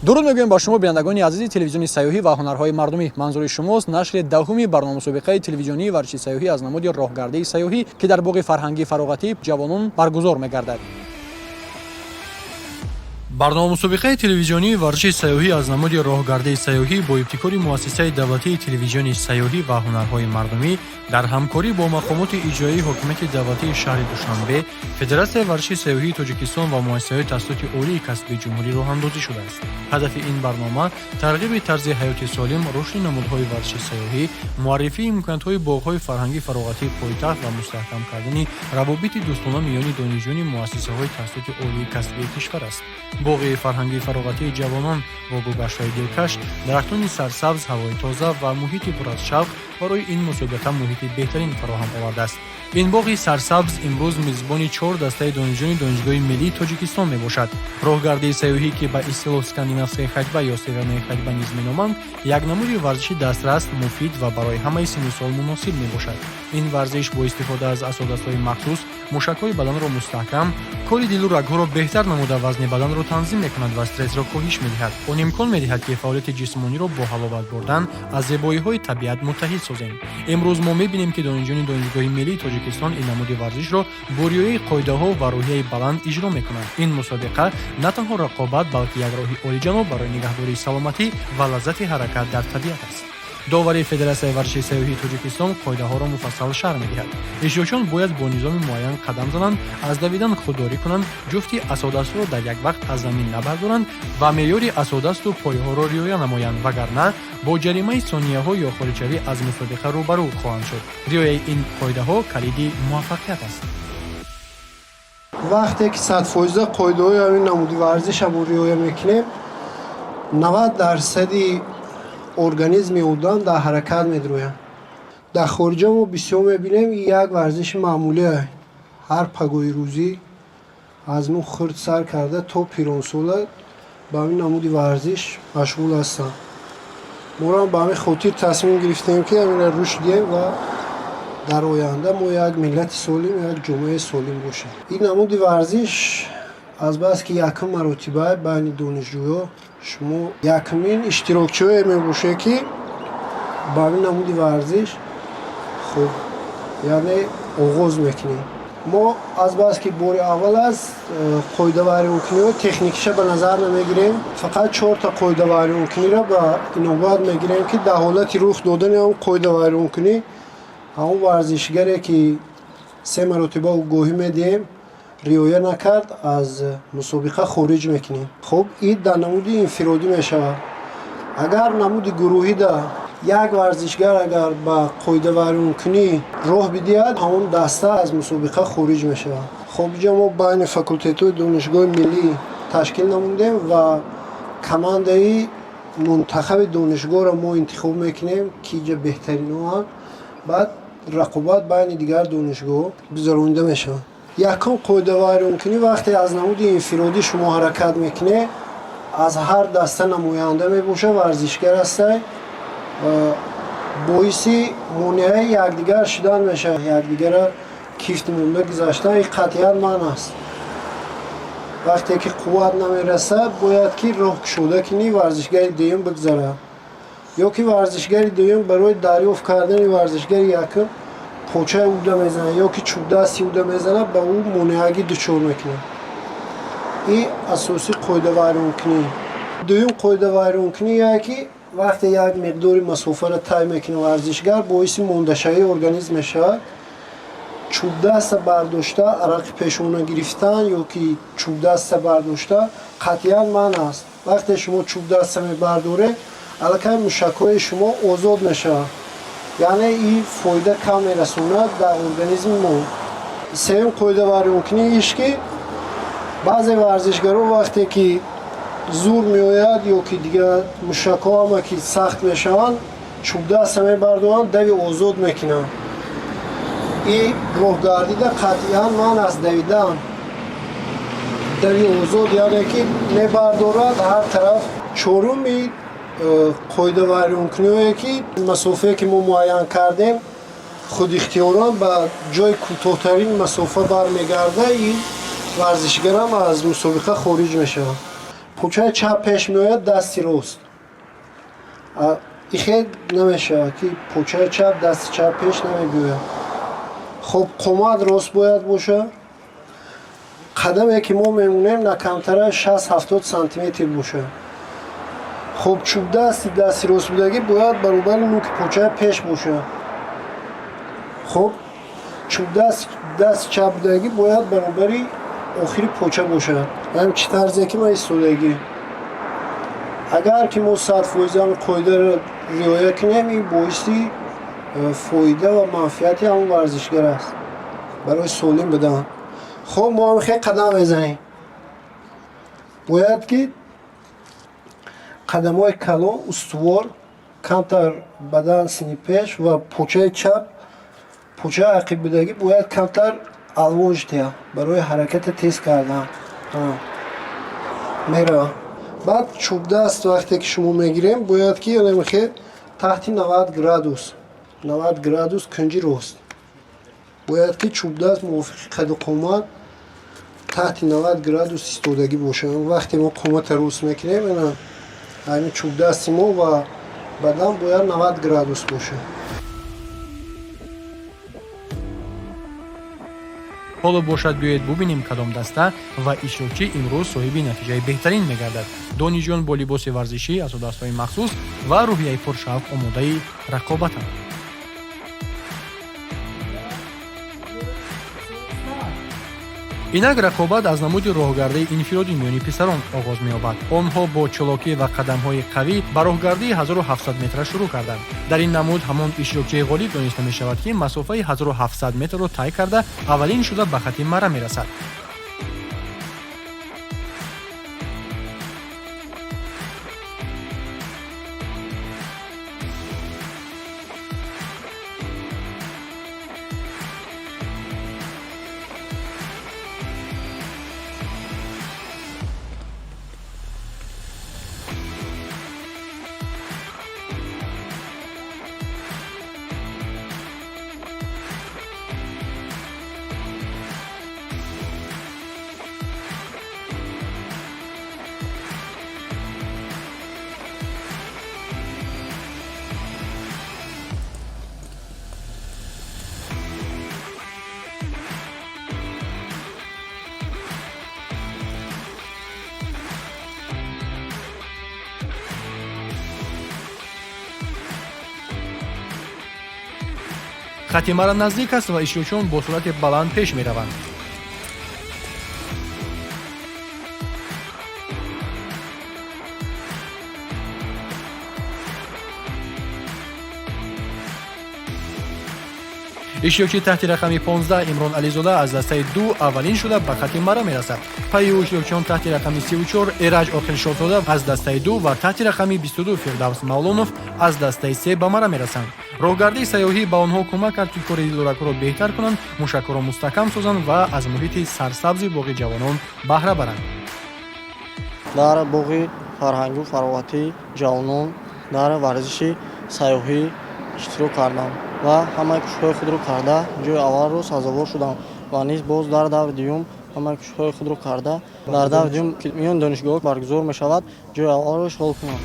Дуруд мегӯем ба шумо, бинандагони азизи Телевизиони сайёҳӣ ва ҳунарҳои мардумӣ. Манзури шумост нашри 10-уми барномамусобиқаи телевизионии варзиши сайёҳӣ аз намуди роҳгардии сайёҳӣ, ки дар боғи фарҳангии фароғатии ҷавонон баргузор мегардад. Барномамусобиқаи телевизионии варзиши сайёҳӣ аз намуди роҳгардии сайёҳӣ бо ибтикори Муассисаи давлатии Телевизиони сайёҳӣ ва ҳунарҳои мардумӣ дар ҳамкорӣ бо мақомоти иҷроии ҳокимияти давлатии шаҳри Душанбе, Федератсияи варзиши сайёҳии Тоҷикистон ва муассисаҳои таҳсилоти олии касбии ҷумҳурӣ роҳандозӣ шудааст. Ҳадафи ин барнома тарғиби тарзи ҳаёти солим, рушди намудҳои варзиши сайёҳӣ, муаррифии имкониятҳои боғҳои фарҳангӣ фароғатии пойтахт ва мустаҳкам кардани равобити дӯстона миёни донишҷӯёни муассисаҳои таҳсилоти олии касбии кишвар аст. Боғи фарҳангии фароғатии ҷавонон бо гулгаштҳои дилкаш, дарахтони сарсабз, ҳавои тоза ва муҳити пур аз шавқ барои ин мусобиқа муҳити беҳтарин фароҳам овардааст. Ин боғи сарсабз имрӯз мизбони чор дастаи донишҷӯёни Донишгоҳи миллии Тоҷикистон мебошад. Роҳгардии сайёҳӣ, ки ба истилоҳ скандинавская ходьба ё северная ходьба низ меноманд, як намуди варзиши дастрас, муфид ва барои ҳамаи синну сол муносиб мебошад. Ин варзиш бо истифода аз асодастҳои махсус мушакҳои баданро мустаҳкам, кори дилу рагҳоро беҳтар намуда, вазни баданро танзим мекунад ва стрессро коҳиш медиҳад. Он имкон медиҳад, ки фаъолияти ҷисмониро бо ҳаловат бурдан аз зебоиҳои табиат муттаҳид созем. Имрӯз мо мебинем, ки донишҷӯёни Донишгоҳи миллии Тоҷикистон ин намуди варзишро бо риояи қоидаҳо ва рӯҳияи баланд иҷро мекунанд. Ин мусобиқа на танҳо рақобат, балки як роҳи олиҷаноб барои нигаҳдории саломатӣ ва лаззати ҳаракат дар табиат аст. Доварии Федератсияи варзиши сайёҳии Тоҷикистон қоидаҳоро муфассал шарҳ медиҳад. Иштирокчиён бояд бо низоми муайян қадам зананд, аз давидан худдорӣ кунанд, ҷуфти асодастро дар як вақт аз замин набардоранд ва меъёри асодасту пойҳоро риоя намоянд, вагарна бо ҷаримаи сонияҳо ё хориҷшавӣ аз мусобиқа рӯбарӯ хоҳанд шуд. Риояи ин қоидаҳо калиди муваффақият аст. Вақте ки 100% қоидаҳои ҳамин намуди варзиша мо риоя мекунем, 90 дарсади организми одам дар ҳаракат медарояд. Дар хориҷа мо бисёр мебинем, як варзиши маъмулие. Ҳар пагоҳи рӯзӣ аз мо хурд сар карда то пиронсола ба ҳамин намуди варзиш машғул ҳастанд. Моро ба ҳамин хотир тасмим гирифтем, ки ҳаминро рушд диҳем ва дар оянда мо як миллати солим, як ҷомеаи солим бошем. Ин намуди варзиш азбаски якум маротиба байни донишҷӯё, шумо якумин иштирокчиое мебошед, ки ба ҳамин намуди варзиш хуб, яъне оғоз мекунем. Мо азбаски бори аввал аст, қоидавайронкуниҳои техникиша ба назар намегирем, фақат чорта қоидавайронкуниро ба инобат мегирем, ки дар ҳолати рух додани ҳамн қоидавайронкунӣ ҳамон варзишгаре, ки се маротиба огоҳӣ медиҳем, риоя накард, аз мусобиқа хориҷ мекунем. Хуб, ин дар намуди инфиродӣ мешавад. Агар намуди гурӯҳида як варзишгар агар ба қоидавайронкунӣ роҳ бидиҳад, ҳамон даста аз мусобиқа хориҷ мешавад. Хуб, иҷа мо байни факултетҳои Донишгоҳи миллӣ ташкил намудем ва командаи мунтахаби донишгоҳро мо интихоб мекунем, ки иҷа беҳтаринҳоанд. Баъд рақобат байни дигар донишгоҳ гузаронида мешавад. Якум қоидавайронкунӣ: вақте аз намуди инфиродӣ шумо ҳаракат мекунед, аз ҳар даста намоянда мебошад, варзишгар ҳастай, боиси монеаи якдигар шудан мешавад, якдигарро кифт монда гузаштан, ин қатъиян манъ аст. Вақте ки қувват намерасад, бояд ки роҳ кушода кунӣ, варзишгари дуюм бигзарад, ё ки варзишгари дуюм барои дарёфт кардани варзишгари якум почаи уда мезанад ё ки чӯбдасти уда мезанад, ба ӯ монеагӣ дучор мекунад. Ин асосии қоидавайронкунӣ. Дуюм қоидавайронкунӣ е ки вақте як миқдори масофаро тай мекунад варзишгар, боиси мондашавии организм мешавад. Чӯбдаста бардошта арақи пешона гирифтан ё ки чӯбдаста бардошта қатъиян манъ аст. Вақте шумо чӯбдаста мебардоред, аллакай мушакҳои шумо озод мешаванд, яъне ин фоида кам мерасонад дар организми мо. Сеюм қоидавайронкунӣ иш ки баъзе варзишгарон вақте ки зур меояд ё ки дигар мушакҳо ҳама ки сахт мешаванд, чӯбдаста мебардоранд, дави озод мекунанд. И роҳгардида қатъиян манъ аст давидан дави озод, яъне ки мебардорад ҳар тараф. Чоруми қоидавайронкуниҳое ки масофае ки мо муайян кардем, худихтиёран ба ҷои кӯтоҳтарин масофа бармегарда, ин варзишгарам аз мусобиқа хориҷ мешавад. Почаи чап пеш меояд, дасти рост. Ихе намешавад, ки почаи чап дасти чап пеш намебиёяд. Хоб, қомат рост бояд бошад. Қадаме ки мо мемонем, на камтара 60-70 сантиметр бошад. Хоб, чӯбдасти дасти рост будагӣ бояд баробари нуки почаи пеш бошад. Хоб, чӯбдаст дасти чап будагӣ бояд баробари охири поча бошад. Ҳам чӣ тарзе ки ман истодагӣ. Агар ки мо 100% ҳамин қоидаро риоя кунем, ин боиси фоида ва манфиати ҳамон варзишгар аст барои солим будан. Хоб, мо ҳам хел қадам мезанем. Бояд ки қадамҳои калон, устувор, камтар бадан сини пеш ва почаи чап, почаи ақиббудагӣ бояд камтар алвонж диҳад барои ҳаракати тез кардан. Мерава. Баъд чӯбдаст вақте ки шумо мегирем, бояд ки хел таҳти 90 градус, 90 градус кунҷи рост. Бояд ки чӯбдаст мувофиқи қаду қомат таҳти 90 градус истодагӣ бошад. Вақте мо қомата рост мекунем, ина ҳамин чӯбдасти мо ва бадан бояд 90 градус бошад. Ҳоло бошад, биёед бубинем, кадом даста ва иштирокчӣ имрӯз соҳиби натиҷаи беҳтарин мегардад. Донишҷӯён бо либоси варзишӣ, асодастҳои махсус ва рӯҳияи пуршавқ омодаи рақобатанд. Инак рақобат аз намуди роҳгардии инфиродӣ миёни писарон оғоз меёбад. Онҳо бо чолокӣ ва қадамҳои қавӣ ба роҳгардии 1700 метра шурӯъ карданд. Дар ин намуд ҳамон иштирокчии ғолиб дониста мешавад, ки масофаи 1700 метрро тай карда, аввалин шуда ба хати мара мерасад. Хати мара наздик аст ва иштирокчиён бо суръати баланд пеш мераванд. Иштирокчии таҳти рақами 15 Имрон Ализода аз дастаи ду аввалин шуда ба хати мара мерасад. Пайи ӯ иштирокчиён таҳти рақами 34 Эраҷ Оқилшодзода аз дастаи ду ва таҳти рақами 22 Фирдавс Мавлонов аз дастаи се ба мара мерасанд. Роҳгардии сайёҳӣ ба онҳо кӯмак кард, ки кори дилоракро беҳтар кунанд, мушакҳоро мустаҳкам созанд ва аз муҳити сарсабзи боғи ҷавонон баҳра баранд. Дар боғи фарҳангию фароғатии ҷавонон дар варзиши сайёҳӣ иштирок кардам ва ҳамаи кӯшишҳои худро карда, ҷои аввалро сазовор шудам ва низ боз дар даври дуюм ҳамаи кӯшишҳои худро карда, дар даври дуюм, ки миёни донишгоҳ баргузор мешавад, ҷои аввалро ишғол кунам.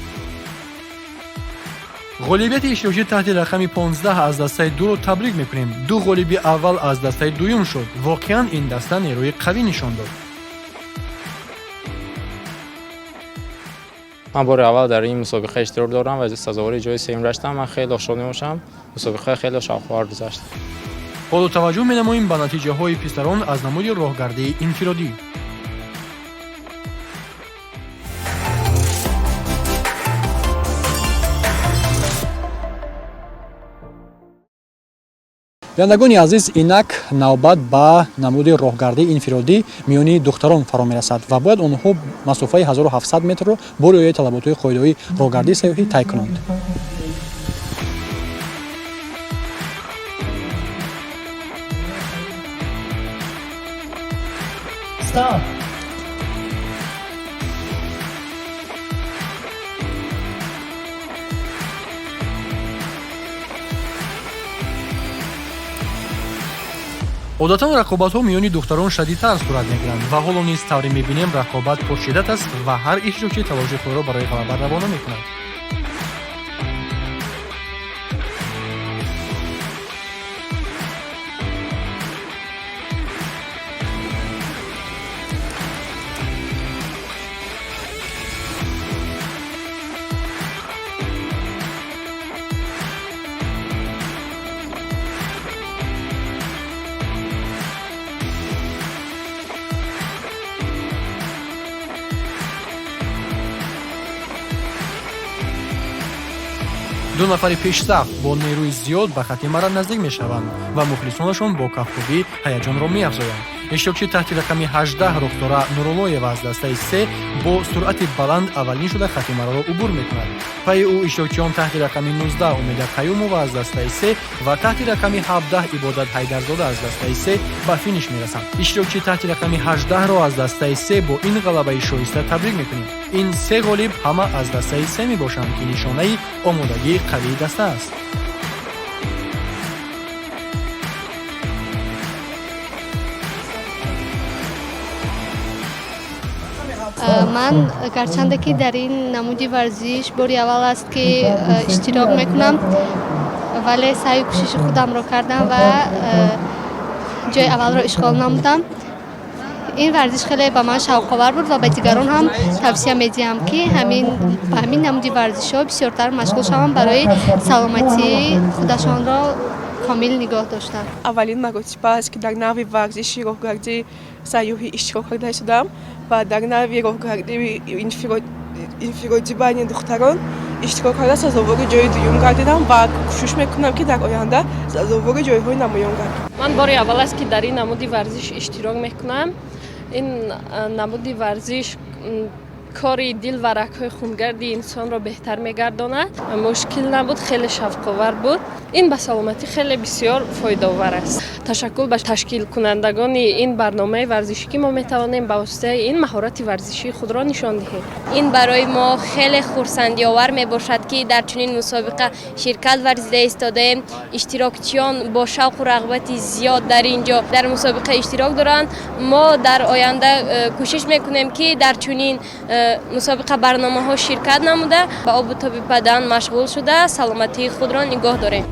Ғолибияти иштирокчӣ таҳти рақами 15 аз дастаи дуро табрик мекунем. Ду ғолиби аввал аз дастаи дуюм шуд. Воқеан, ин даста нерӯи қавӣ нишон дод. Ман бори аввал дар ин мусобиқа иштирок дорам ва сазовори ҷои сеюм гаштам. Ман хеле шод мебошам. Мусобиқа хеле шавқовар гузашт. Ҳоло таваҷҷӯҳ менамоем ба натиҷаҳои писарон аз намуди роҳгардии инфиродӣ. Бинандагони азиз, инак навбат ба намуди роҳгардии инфиродӣ миёни духтарон фаро мерасад ва бояд онҳо масофаи 1700 метрро бо риояи талаботҳои қоидаҳои роҳгардии сайёҳӣ тай кунанд. Старт! Одатан рақобатҳо миёни духтарон шадидтар сурат мегиранд ва ҳоло низ тавре мебинем, рақобат пуршиддат аст ва ҳар иштирокчӣ талоши худро барои ғалаба равона мекунад. Ду нафари пешсаф бо нерӯи зиёд ба хатти мара наздик мешаванд ва мухлисонашон бо кафкӯбӣ ҳаяҷонро меафзоянд. Иштирокчи таҳти рақами 18, Рухсора Нуруллоева аз дастаи се, бо суръати баланд аввалин шуда хатти мараро убур мекунад. Пайи ӯ иштирокчиён таҳти рақами 19, Умеда Қаюмова аз дастаи се, ва таҳти рақами 17, Ибодат Ҳайдарзода аз дастаи се ба финиш мерасанд. Иштирокчи таҳти рақами 18-ро аз дастаи се бо ин ғалабаи шоиста табрик мекунем. Ин се ғолиб ҳама аз дастаи се мебошанд, ки нишонаи омодагии қавии даста аст. Ман гарчанде ки дар ин намуди варзиш бори аввал аст, ки иштирок мекунам, вале саъю кӯшиши худамро кардам ва ҷои аввалро ишғол намудам. Ин варзиш хеле ба ман шавқовар буд ва ба дигарон ҳам тавсия медиҳам, ки ба ҳамин намуди варзишҳо бисёртар машғул шаванд, барои саломатии худашонро комил нигоҳ доштан. Аввалин маротиба аст, ки дар навъи варзиши роҳгардии сайёҳӣ иштирок карда истодам ва дар навъи роҳгардии инфиродӣ байни духтарон иштирок карда, сазовори ҷои дуюм гардидам ва кӯшиш мекунам, ки дар оянда сазовори ҷойҳои намоён гардам. Ман бори аввал аст, ки дар ин намуди варзиш иштирок мекунам. Ин намуди варзиш кори дил ва рагҳои хунгарди инсонро беҳтар мегардонад. Мушкил набуд, хеле шавқовар буд. Ин ба саломатӣ хеле бисёр фоидаовар аст. Ташаккур ба ташкилкунандагони ин барномаи варзишӣ, ки мо метавонем ба воситаи ин маҳорати варзишии худро нишон диҳем. Ин барои мо хеле хурсандиовар мебошад, ки дар чунин мусобиқа ширкат варзида истодаем. Иштирокчиён бо шавқу рағбати зиёд дар ин ҷо дар мусобиқа иштирок доранд. Мо дар оянда кӯшиш мекунем, ки дар чунин мусобиқа барномаҳо ширкат намуда, ба обу тоби бадан машғул шуда, саломатии худро нигоҳ дорем.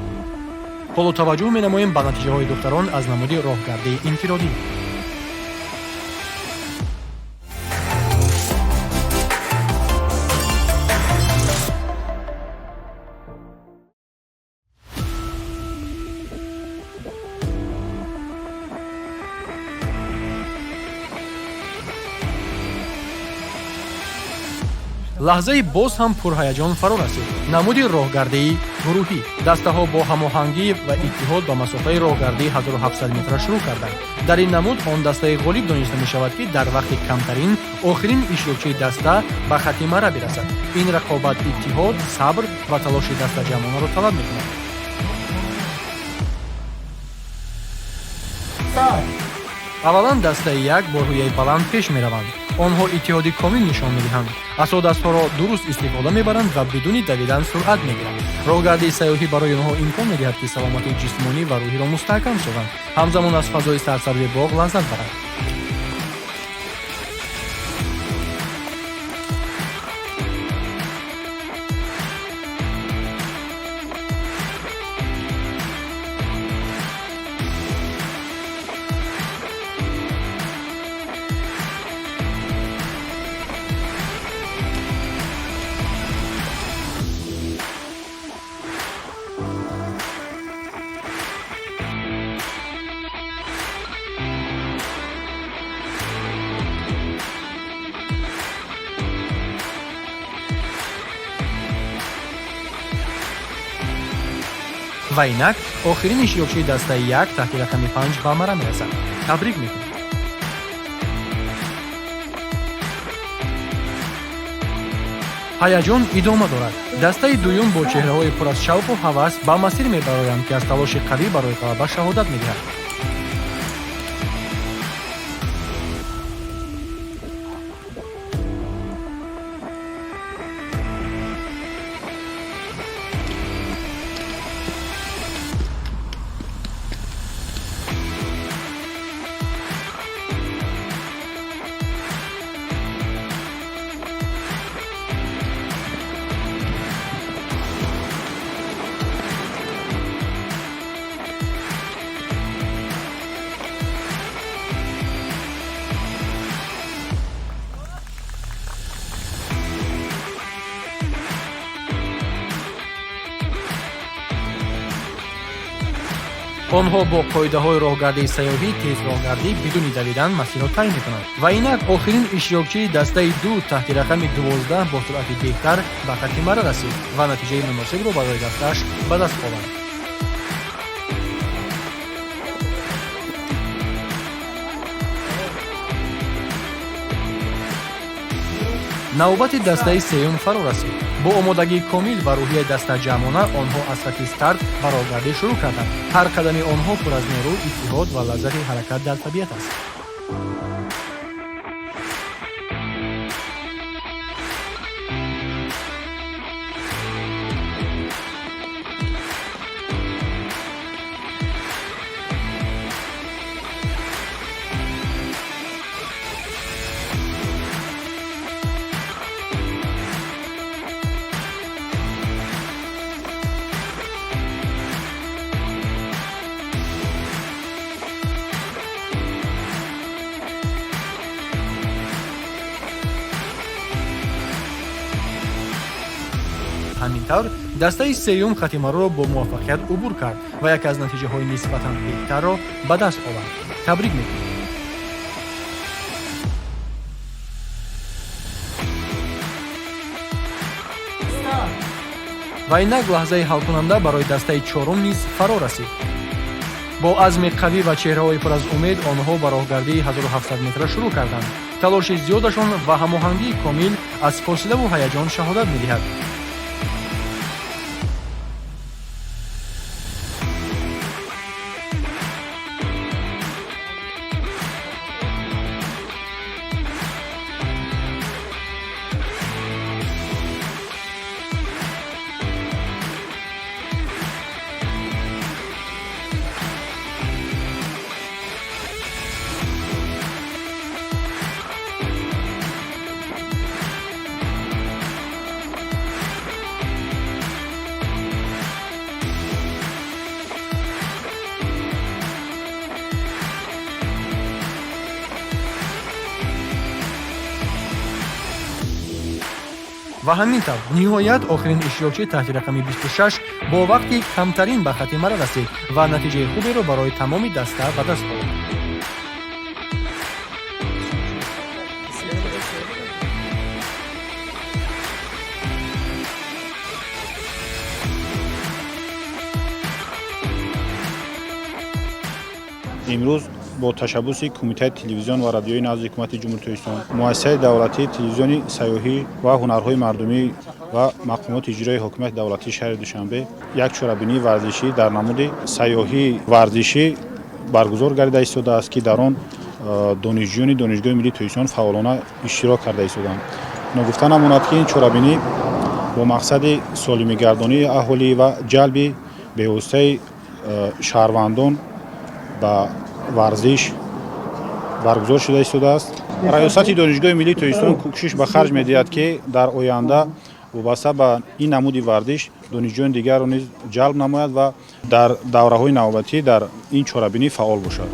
Ҳоло таваҷҷӯҳ менамоем ба натиҷаҳои духтарон аз намуди роҳгардии инфиродӣ. Лаҳзаи боз ҳам пурҳаяҷон фаро расид: намуди роҳгардии гурӯҳӣ. Дастаҳо бо ҳамоҳангӣ ва иттиҳод ба масофаи роҳгардии 1700 метра шурӯъ карданд. Дар ин намуд он дастаи ғолиб дониста мешавад, ки дар вақти камтарин охирин иштирокчии даста ба хатти мара бирасад. Ин рақобат иттиҳод, сабр ва талоши дастаҷамъонаро талаб мекунад. Аввалан дастаи як бо рӯяи баланд пеш мераванд. Онҳо иттиҳоди комил нишон медиҳанд, асодастҳоро дуруст истифода мебаранд ва бидуни давидан суръат мегиранд. Роҳгардии сайёҳӣ барои онҳо имкон медиҳад, ки саломатии ҷисмонӣ ва рӯҳиро мустаҳкам созанд, ҳамзамон аз фазои сарсабзи боғ лаззат баранд. Ва инак охирин иштирокчии дастаи як таҳти рақами 5 ба мара мерасад. Табрик мекунем. Ҳаяҷон идома дорад. Дастаи дуюм бо чеҳраҳои пур аз шавқу ҳавас ба масир мебароянд, ки аз талоши қавӣ барои ғалаба шаҳодат медиҳад. Онҳо бо қоидаҳои роҳгардии сайёҳӣ, тез роҳгардӣ бидуни давидан масирро тай мекунанд. Ва инак охирин иштирокчии дастаи ду таҳти рақами 12 бо суръати беҳтар ба хатти мара расид ва натиҷаи муносибро барои дастааш ба даст овард. Навбати дастаи сеюм фаро расид. Бо омодагии комил ва рӯҳияи дастаҷамъона онҳо аз хатти старт ба роҳгардӣ шурӯъ карданд. Ҳар қадами онҳо пур аз нерӯ, иттиҳод ва лаззати ҳаракат дар табиат аст. Ҳамин тавр дастаи сеюм хатти мароро бо муваффақият убур кард ва яке аз натиҷаҳои нисбатан беҳтарро ба даст овард. Табрик мекунем. Ва инак лаҳзаи ҳалкунанда барои дастаи чорум низ фаро расид. Бо азми қавӣ ва чеҳраҳои пур аз умед онҳо ба роҳгардии 1700 метра шурӯъ карданд. Талоши зиёдашон ва ҳамоҳангии комил аз фосилаву ҳаяҷон шаҳодат медиҳад. Ва ҳамин тавр ниҳоят охирин иштирокчӣ таҳти рақами 26 бо вақти камтарин ба хатти мара расид ва натиҷаи хуберо барои тамоми даста ба даст овард. Имрӯз бо ташаббуси Кумитаи телевизион ва радиои назди Ҳукумати Ҷумҳурии Тоҷикистон, Муассисаи давлатии телевизиони сайёҳӣ ва ҳунарҳои мардумӣ ва мақомоти иҷроии ҳокимияти давлатии шаҳри Душанбе як чорабинии варзишӣ дар намуди сайёҳии варзишӣ баргузор гардида истодааст, ки дар он донишҷӯёни Донишгоҳи миллии Тоҷикистон фаъолона иштирок карда истодаанд. Ногуфта намонад, ки ин чорабинӣ бо мақсади солимигардонии аҳолӣ ва ҷалби бевоситаи шаҳрвандон ба варзиш баргузор шуда истодааст. Раёсати Донишгоҳи миллии Тоҷикистон кӯшиш ба харҷ медиҳад, ки дар оянда вобаста ба ин намуди варзиш донишҷӯёни дигарро низ ҷалб намояд ва дар давраҳои навбатӣ дар ин чорабинӣ фаъол бошад.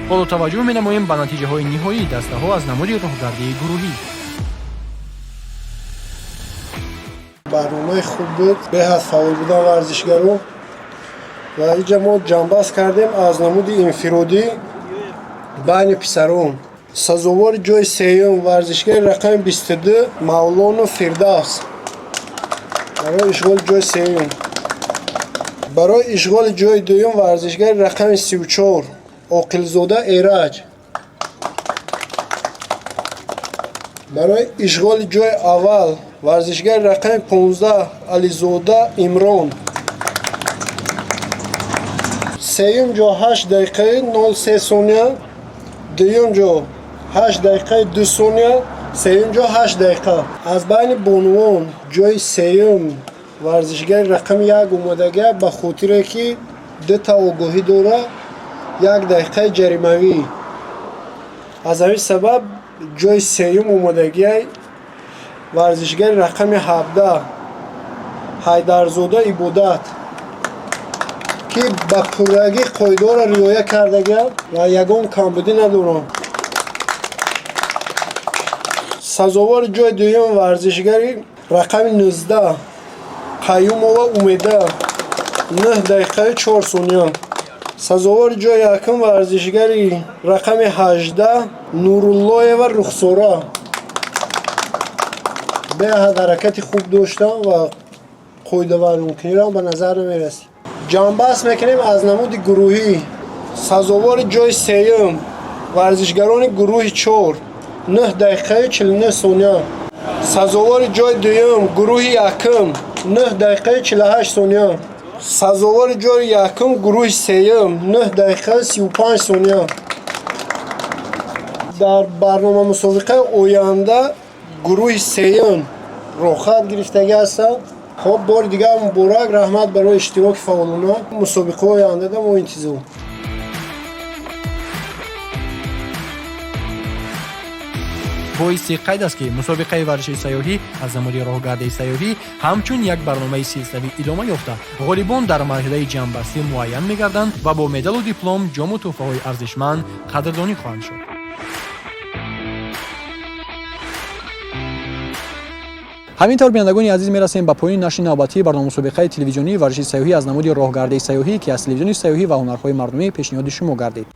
Ҳоло таваҷҷӯҳ менамоем ба натиҷаҳои ниҳоии дастаҳо аз намуди роҳгардии гурӯҳӣ. Барномаи хуб буд, беҳад фаъол будан варзишгарон ва инҷа мо ҷамъбаст кардем аз намуди инфиродӣ байни писарон. Сазовори ҷои сеюм варзишгари рақами 22 Мавлоно Фирдавс барои ишғоли ҷои сеюм. Барои ишғоли ҷои дуюм варзишгари рақами 34 Оқилзода Эраҷ. Барои ишғоли ҷои аввал варзишгари рақами 15 Ализода Имрон. Сеюм ҷо 8 дақиқаи 03 сония, дуюм ҷо 8 дақиқаи 2 сония, сеюм ҷо 8 дақиқа. Аз байни бонувон ҷои сеюм варзишгари рақами 1 омадагия ба хотире ки дута огоҳӣ дора, 1 дақиқаи ҷаримавӣ. Аз ҳамин сабаб ҷои сеюм омадагияи варзишгари рақами 17 Ҳайдарзода Ибодат, ки ба пуррагӣ қоидаҳоро риоя кардагиам ва ягон камбудӣ надорам. Сазовори ҷои дуюм варзишгари рақами 19 Қаюмова Умеда. 9 дақиқаи 4 сония. Сазовори ҷои якум варзишгари рақами 18 Нуруллоева Рухсора. Беҳад ҳаракати хуб доштам ва қоидавайронкуниро ба назар намерасид. Ҷамъбаст мекунем аз намуди гурӯҳӣ. Сазовори ҷои сеюм варзишгарони гурӯҳи 4, 9 дақиқаи 49 сония. Сазовори ҷои дуюм гурӯҳи якум, 9 дақиқаи 48 сония. Сазовори ҷои якум гурӯҳи сеюм, 9 дақиқаи 35 сония. Дар барнома мусобиқаи оянда гурӯҳи сеюм роҳхат гирифтагӣ ҳастанд. Хоб, бори дигар муборак, раҳмат барои иштироки фаъолона. Мусобиқаи ояндада мо интизор. Боиси қайд аст, ки мусобиқаи варзиши сайёҳӣ аз намуди роҳгардии сайёҳӣ ҳамчун як барномаи силсилавӣ идома ёфта, ғолибон дар марҳилаи ҷамъбастӣ муайян мегарданд ва бо медалу диплом, ҷому тӯҳфаҳои арзишманд қадрдонӣ хоҳанд шуд. Ҳамин тавр, бинандагони азиз, мерасем ба поёни нашри навбатии барномамусобиқаи телевизионии варзиши сайёҳӣ аз намуди роҳгардии сайёҳӣ, ки аз телевизиони сайёҳӣ ва ҳунарҳои мардумӣ пешниҳоди шумо гардид.